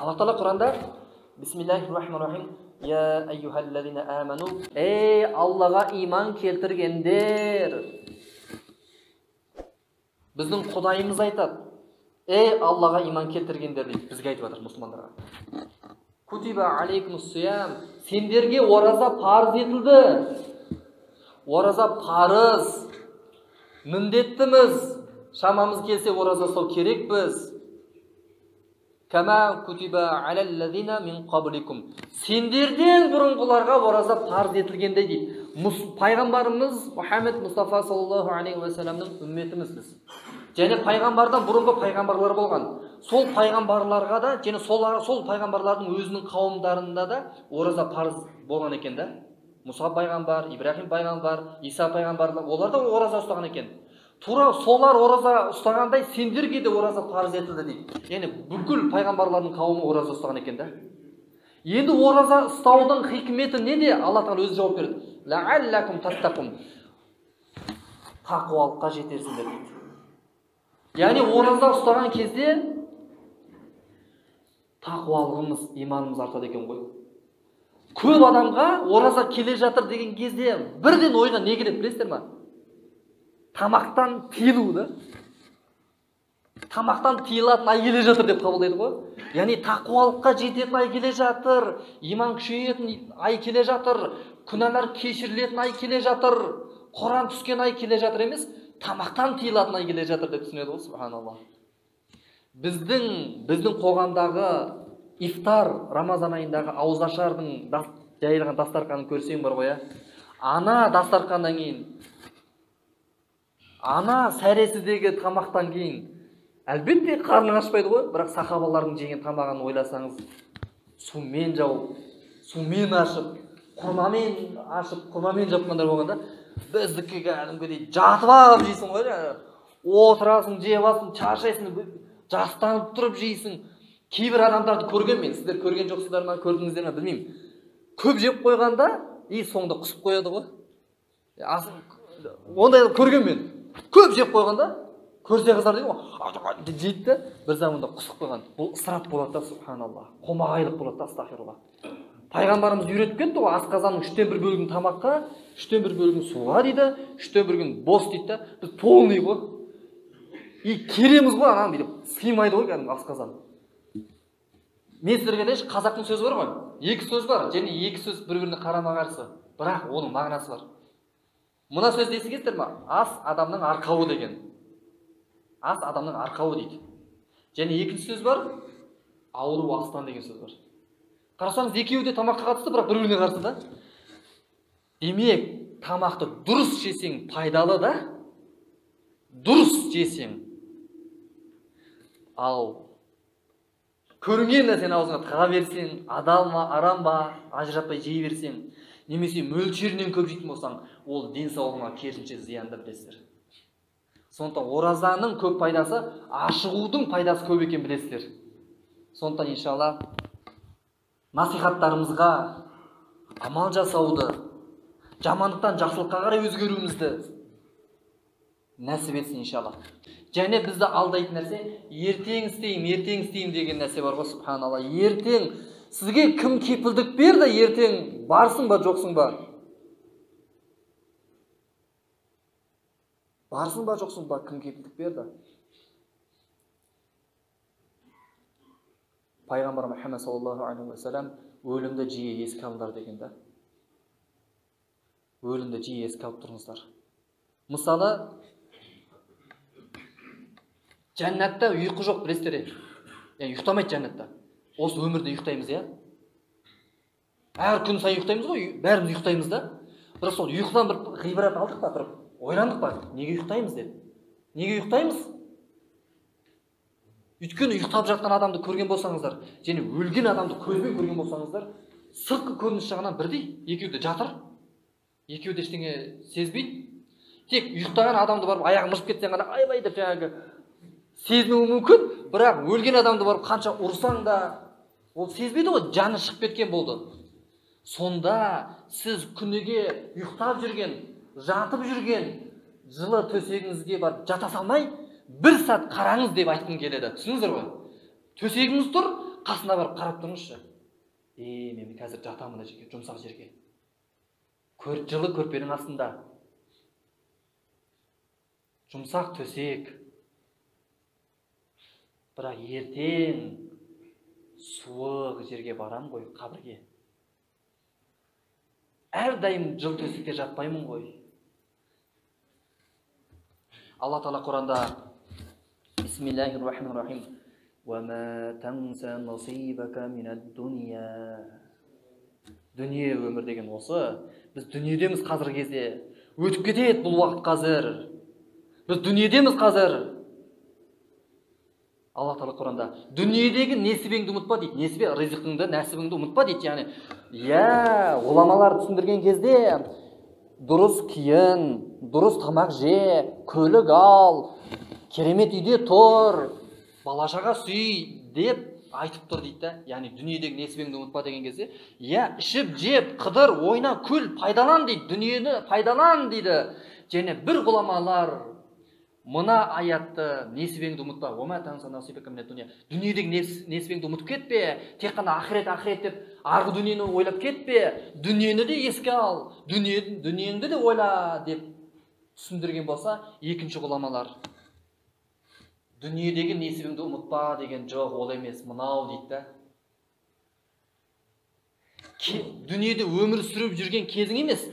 Аллах тағала Құранда Бисмиллахир-рахманир-рахим, я айюхаллазина аману, ей Аллаға иман келтіргендер. Біздің Құдайымыз айтады, ей Аллаға иман келтіргендер дейді, бізге айтып жатыр, мұсылмандарға. Кутиба алейкумус-сиям, сендерге ораза парыз етілді. Ораза парыз, міндеттіміз, шамамыз келсе ораза ұстау керекпіз. Кама кутиба алаллазина мин қабликум, сендерден бұрынғыларға ораза парыз етілгендей дейді. Пайғамбарымыз Мұхаммед Мұстафа саллаллаху алейхи уассаламның үмметіміз біз. Және пайғамбардан бұрынғы пайғамбарлар болған. Сол пайғамбарларға да, және сол пайғамбарлардың өзінің қауымдарында да ораза парыз болған екен да. Мұса пайғамбар, Ибрахим пайғамбар, Иса пайғамбар, олар да ораза ұстаған екен. Тура солар ораза ұстағандай сендерге де ораза парыз етілді дейді. Яғни бүкіл пайғамбарлардың қауымы ораза ұстаған екен да. Енді ораза ұстаудың хикметі неде? Алла тағала өзі жауап берді. Ләаллакум таттақун. Тақуалыққа жетерсіңдер дейді. Яғни ораза ұстаған кезде тақуалығымыз, иманымыз артады екен ғой. Көп адамға ораза келе жатыр деген кезде бірден ойға не келеді білесіздер ма? Тамақтан тыйылу да. Тамақтан тыйылатын ай келе жатыр деп қабылдайды ғой. Яғни тақуалыққа жететін ай келе жатыр, иман күшейетін ай келе жатыр, күнәлар кешірілетін ай келе жатыр, Құран түскен ай келе жатыр емес, тамақтан тыйылатын ай келе жатыр деп түсінеді ғой, субханаллах. Біздің қоғамдағы ифтар, Рамазан айындағы ауызашардың жайылған дастарқанын көрсең бар ғой, ана дастарқаннан кейін, ана сәресідегі тамақтан кейін әлбетте қарның ашпайды ғой, бірақ сахабалардың жеген тамағын ойласаңыз, сумен жауып, сумен ашып, құрмамен ашып, құрмамен жапқандар болғанда, біздікі кәдімгідей жатып алып жейсің ғой, отырасың, жеп аласың, шаршайсың, жастанып тұрып жейсің. Кейбір адамдарды көрген мен, сіздер көрген жоқсыздар ма, көрдіңіздер ме білмеймін. Көп жеп қойғанда, и соңында құсып қояды ғой. Ондай көрген мен. Көп жеп қойғанда, көрсе қызар дейді ғой, жейді де, бір заманда құсып қойған. Бұл ысырап болады да, субханаллах. Қомағайлық болады да, астағфируллах. Пайғамбарымыз үйретіп кетті ғой, асқазанның 1/3 бөлігін тамаққа, 1/3 бөлігін суға дейді, 1/3 бөлігін бос дейді да. Біз полный ғой. И кереміз ғой, ананы бүйтіп сыймайды ғой кәдімгі асқазан. Мен сіздерге айтайыншы, қазақтың сөзі бар ғой. Екі сөз бар, және екі сөз бір-біріне қарама-қарсы, бірақ оның мағынасы бар. Мына сөзді естігенсіздер ме? Ас адамның арқауы деген. Ас адамның арқауы дейді. Және екінші сөз бар, ауру астан деген сөз бар. Қарасаңыз, екеуі де тамаққа қатысты, бірақ бір-біріне қарсы да. Демек, тамақты дұрыс жесең пайдалы да, дұрыс жесең. Ал көрінген нәрсені аузыңа тыға берсең, адал ма, арам ба, ажыратпай жей берсең, немесе мөлшерінен көп жейтін болсаң, ол денсаулығыңа керісінше зиянды, білесіздер. Сондықтан оразаның көп пайдасы, ашығудың пайдасы көп екенін білесіздер. Сондықтан иншалла насихаттарымызға амал жасауды, жамандықтан жақсылыққа қарай өзгеруімізді нәсіп етсін иншалла. Және бізді алдайтын нәрсе, ертең істеймін, ертең істеймін деген нәрсе бар ғой, субханалла. Ертең сізге кім кепілдік берді, ертең барсың ба, жоқсың ба? Барсың ба, жоқсың ба, кім кепілдік берді? Пайғамбар Мұхаммед саллаллаху алейхи уассалам өлімді жиі еске алыңдар деген да. Өлімді жиі еске алып тұрыңыздар. Мысалы, жәннатта ұйқы жоқ, білесіздер. Яғни ұйықтамайды жәннатта. Осы өмірде ұйықтаймыз, иә? Әр күн сайын ұйықтаймыз ғой, бәріміз ұйықтаймыз да. Бірақ сол ұйқыдан бір ғибрат алдық па, бір ойландық па, неге ұйықтаймыз деп? Неге ұйықтаймыз? Өйткені ұйықтап жатқан адамды көрген болсаңыздар, және өлген адамды көзбен көрген болсаңыздар, сыртқы көрініс жағынан бірдей, екеуі де жатыр, екеуі де ештеңе сезбейді. Тек ұйықтаған адамды барып аяғы мыжып кетсең ғана айбай деп жаңағы сезінуі мүмкін, бірақ өлген адамды барып қанша ұрсаң да ол сезбейді ғой, жаны шығып кеткен болды. Сонда сіз күніге ұйықтап жүрген, жатып жүрген жылы төсегіңізге барып жата салмай, бір сәт қараңыз деп айтқым келеді. Түсіндіңіздер ғой? Төсегіңіз тұр, Қасына барып қарап тұрыңызшы. Мен қазір жатамын мына жерге, жұмсақ жерге. Жылы көрпенің астында. Жұмсақ төсек. Бірақ ертең суық жерге барам ғой, қабірге. Әрдайым жылы төсекте жатпаймын ғой. Алла Тағала Құранда Бисмиллахир-рахманир-рахим. Уа танса насибака минад-дунья. Дүние өмір деген осы. Біз дүниедеміз қазіргі кезде. Өтіп кетеді бұл уақыт қазір. Біз дүниедеміз қазір. Алла Тағала Құранда дүниедегі несібеңді ұмытпа дейді. Несібе, ризқыңды, нәсібіңді ұмытпа дейді. Яғни, ғұламалар түсіндірген кезде дұрыс киін, дұрыс тамақ же, көлік ал, керемет үйде тұр, бала-шаға сүй деп айтып тұр дейді да. Яғни дүниедегі несібеңді ұмытпа деген кезде, ішіп, жеп, қыдыр, ойна, күл, пайдалан дейді, дүниені пайдалан дейді. Және бір ғұламалар мына аятты несібеңді ұмытпа, дүниедегі несібеңді ұмытып кетпе, тек қана ақырет, ақырет деп арғы дүниені ойлап кетпе, дүниені де еске ал, дүниеңді де ойла деп түсіндірген болса, екінші ғұламалар дүниедегі несібіңді ұмытпа деген жоқ, ол емес, мынау дейді да. Дүниеде өмір сүріп жүрген кезің емес,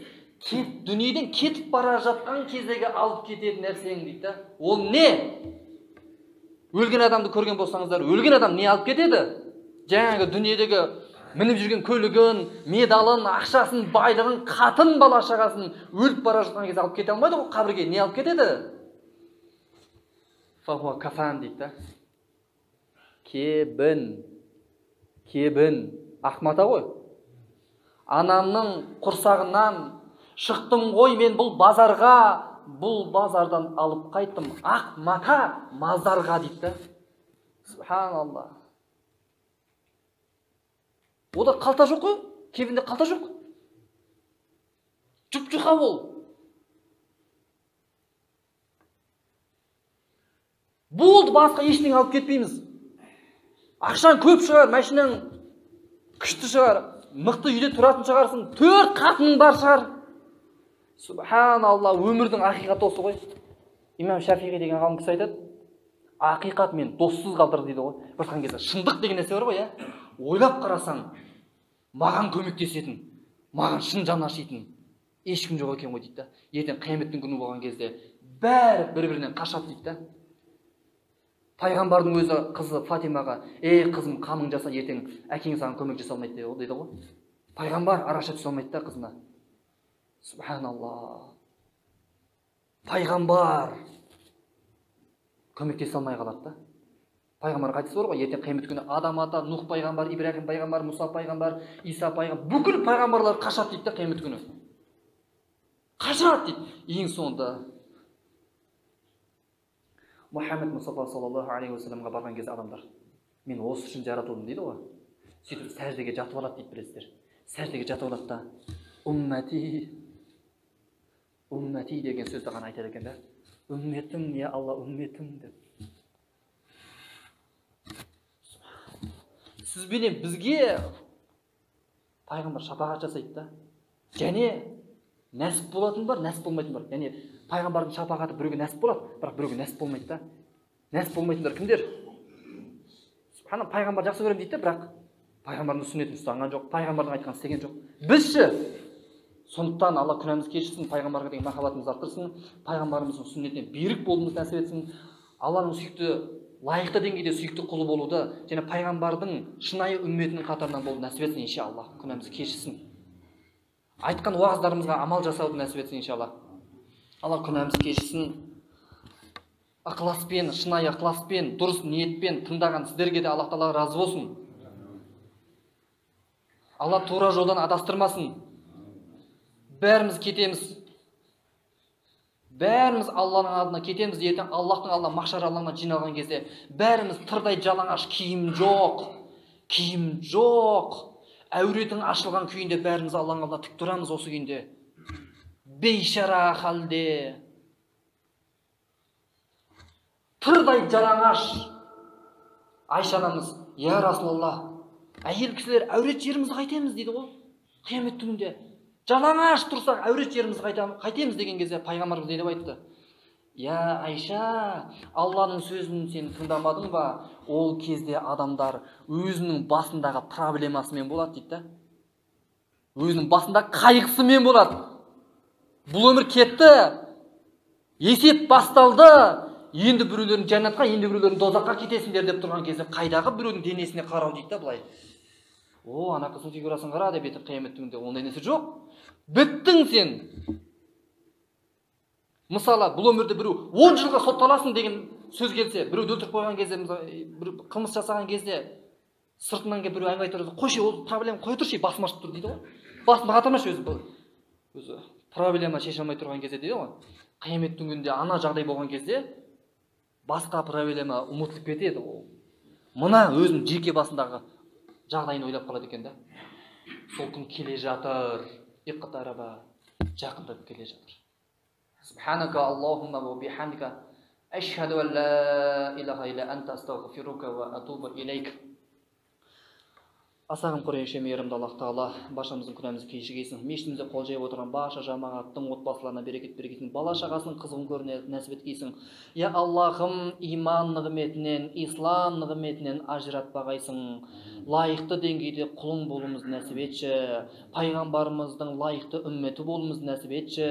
дүниеден кетіп бара жатқан кездегі алып кететін нәрсең дейді да. Ол не? Өлген адамды көрген болсаңыздар, өлген адам не алып кетеді? Жаңағы дүниедегі мініп жүрген көлігін, медалын, ақшасын, байлығын, қатын бала шағасын өліп бара жатқан кезде алып кете алмайды ғой қабірге. Не алып кетеді? Фахуа кафан дейді да. Кебін. Кебін. Ақ мата ғой. Анамның құрсағынан шықтым ғой мен бұл базарға, бұл базардан алып қайттым ақ мата мазарға дейді да. Субханалла. Ода қалта жоқ қой, кебінде қалта жоқ. Жұп-жұқа ол. Болды, басқа ештеңе алып кетпейміз. Ақшаң көп шығар, машинаң күшті шығар, мықты үйде тұратын шығарсың, 4 қатының бар шығар. Субханалла, өмірдің ақиқаты осы ғой. Имам Шафиғи деген ғалым кісі айтады, ақиқат мен доссыз қалдыр дейді ғой. Бір айтқан кезде шындық деген нәрсе бар ғой, Ойлап қарасаң, маған көмектесетін, маған шын жан ашитын ешкім жоқ екен ғой дейді да. Ертең қияметтің күні болған кезде бәрі бір-бірінен қашады дейді да. Пайғамбардың өзі қызы Фатимаға, "Ей қызым, қамың жаса, ертең әкең саған көмек жасай алмайды" дейді ғой. Пайғамбар араша түсе алмайды да қызына. Субханалла. Пайғамбар көмектесе алмай қалады да. Пайғамбар қайтысы бар ғой, ертең қиямет күні Адам ата, Нух пайғамбар, Ибрахим пайғамбар, Мұса пайғамбар, Иса пайғамбар, бүкіл пайғамбарлар қашады дейді да қиямет күні. Қашады дейді. Ең соңында Мұхаммед Мұстафа саллаллаху алейхи уассаламға барған кезде адамдар, мен осы үшін жаратылдым дейді ғой. Сөйтіп сәждеге жатып алады дейді, білесіздер. Сәждеге жатып алады да, уммәти, уммәти деген сөзді ғана айтады екен да. Үмметім, я Алла, үмметім деп. Сізбенен бізге пайғамбар шапағат жасайды да. Және нәсіп болатын бар, нәсіп болмайтын бар. Яғни пайғамбардың шапағаты біреуге нәсіп болады, бірақ біреуге нәсіп болмайды да. Нәсіп болмайтындар кімдер? Субханалла, пайғамбар жақсы көремін дейді де, бірақ пайғамбардың сүннетін ұстанған жоқ, пайғамбардың айтқанын істеген жоқ. Біз ше? Сондықтан Алла күнәмізді кешірсін, пайғамбарға деген махаббатымызды арттырсын, пайғамбарымыздың сүннетіне берік болуымызды нәсіп етсін, Алланың сүйікті, лайықты деңгейде сүйікті құлы болуды және пайғамбардың шынайы үмметінің қатарынан болуды нәсіп етсін иншалла. Күнәмізді кешірсін. Айтқан уағыздарымызға амал жасауды нәсіп етсін иншалла. Алла күнәмізді кешірсін. Ықыласпен, шынайы ықыласпен, дұрыс ниетпен тыңдаған сіздерге де Аллах тағала разы болсын. Алла тура жолдан адастырмасын. Бәріміз кетеміз. Бәріміз Алланың алдына кетеміз. Ертең Аллахтың алдына, махшар алаңына жиналған кезде бәріміз тырдай жалаңаш, киім жоқ. Киім жоқ. Әуретің ашылған күйінде бәріміз Алланың алдына тік тұрамыз осы күйінде. Бейшара халде. Тырдай жалаңаш. Айша анамыз, Я Расулалла, әйел кісілер әурет жерімізді қайтеміз дейді ғой. Қиямет түнінде жалаңаш тұрсақ әурет жерімізді қайтеміз деген кезде пайғамбарымыз не деп айтты? Я Айша, Алланың сөзін сен тыңдамадың ба? Ол кезде адамдар өзінің басындағы проблемасымен болады дейді да. Өзінің басында қайғысымен болады. Бұл өмір кетті, есеп басталды, енді біреулерің жәннатқа, енді біреулерің дозаққа кетесіңдер деп тұрған кезде қайдағы біреудің денесіне қарау дейді да былай. О, ана қыздың фигурасын қара деп ертең қиямет түнінде ондай нәрсе жоқ. Біттің сен. Мысалы, бұл өмірде біреу 10 жылға сотталасың деген сөз келсе, біреуді өлтіріп қойған кезде, бір қылмыс жасаған кезде сыртынан келіп біреу әңгіме айтып тұрса, қойшы, ол проблема қоя тұршы, басым ашып тұр дейді ғой. Басын қатырмашы өзі. Өзі проблема шеше алмай тұрған кезде дейді ғой. Қияметтің күнінде ана жағдай болған кезде басқа проблема ұмытылып кетеді ол. Мына өзінің жеке басындағы жағдайын ойлап қалады екен да. Сол күн келе жатыр, иқтараба, жақындап келе жатыр. Субханака Аллахумма ва бихамдика ашхаду ан ла илаха илля анта астағфирука ва атубу илейк. Асағым Құрайшы мейірімді Аллах Тағала баршамыздың күнәмізді кешіргейсін. Мешітімізде қол жайып отырған барша жамағаттың отбасыларына берекет бергейсін. Бала шағасының қызығын көріне нәсіп еткейсін. Я Аллахым, иман нығметінен, ислам нығметінен ажыратпағайсың. Лайықты деңгейде құлың болуымызды нәсіп етші. Пайғамбарымыздың лайықты үмметі болуымызды нәсіп етші.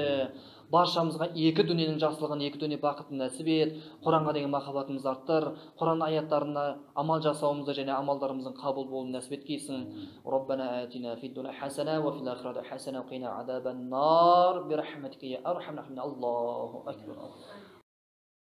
Баршамызға екі дүниенің жақсылығын, екі дүние бақытын нәсіп ет. Құранға деген махаббатымызды арттыр. Құран аяттарына амал жасауымызды және амалдарымыздың қабыл болуын нәсіп еткейсің. Раббана атина фид дуня хасана ва фил ахирати хасана ва қина азабан нар. Би рахматика я архамар рахимин. Аллаху акбар.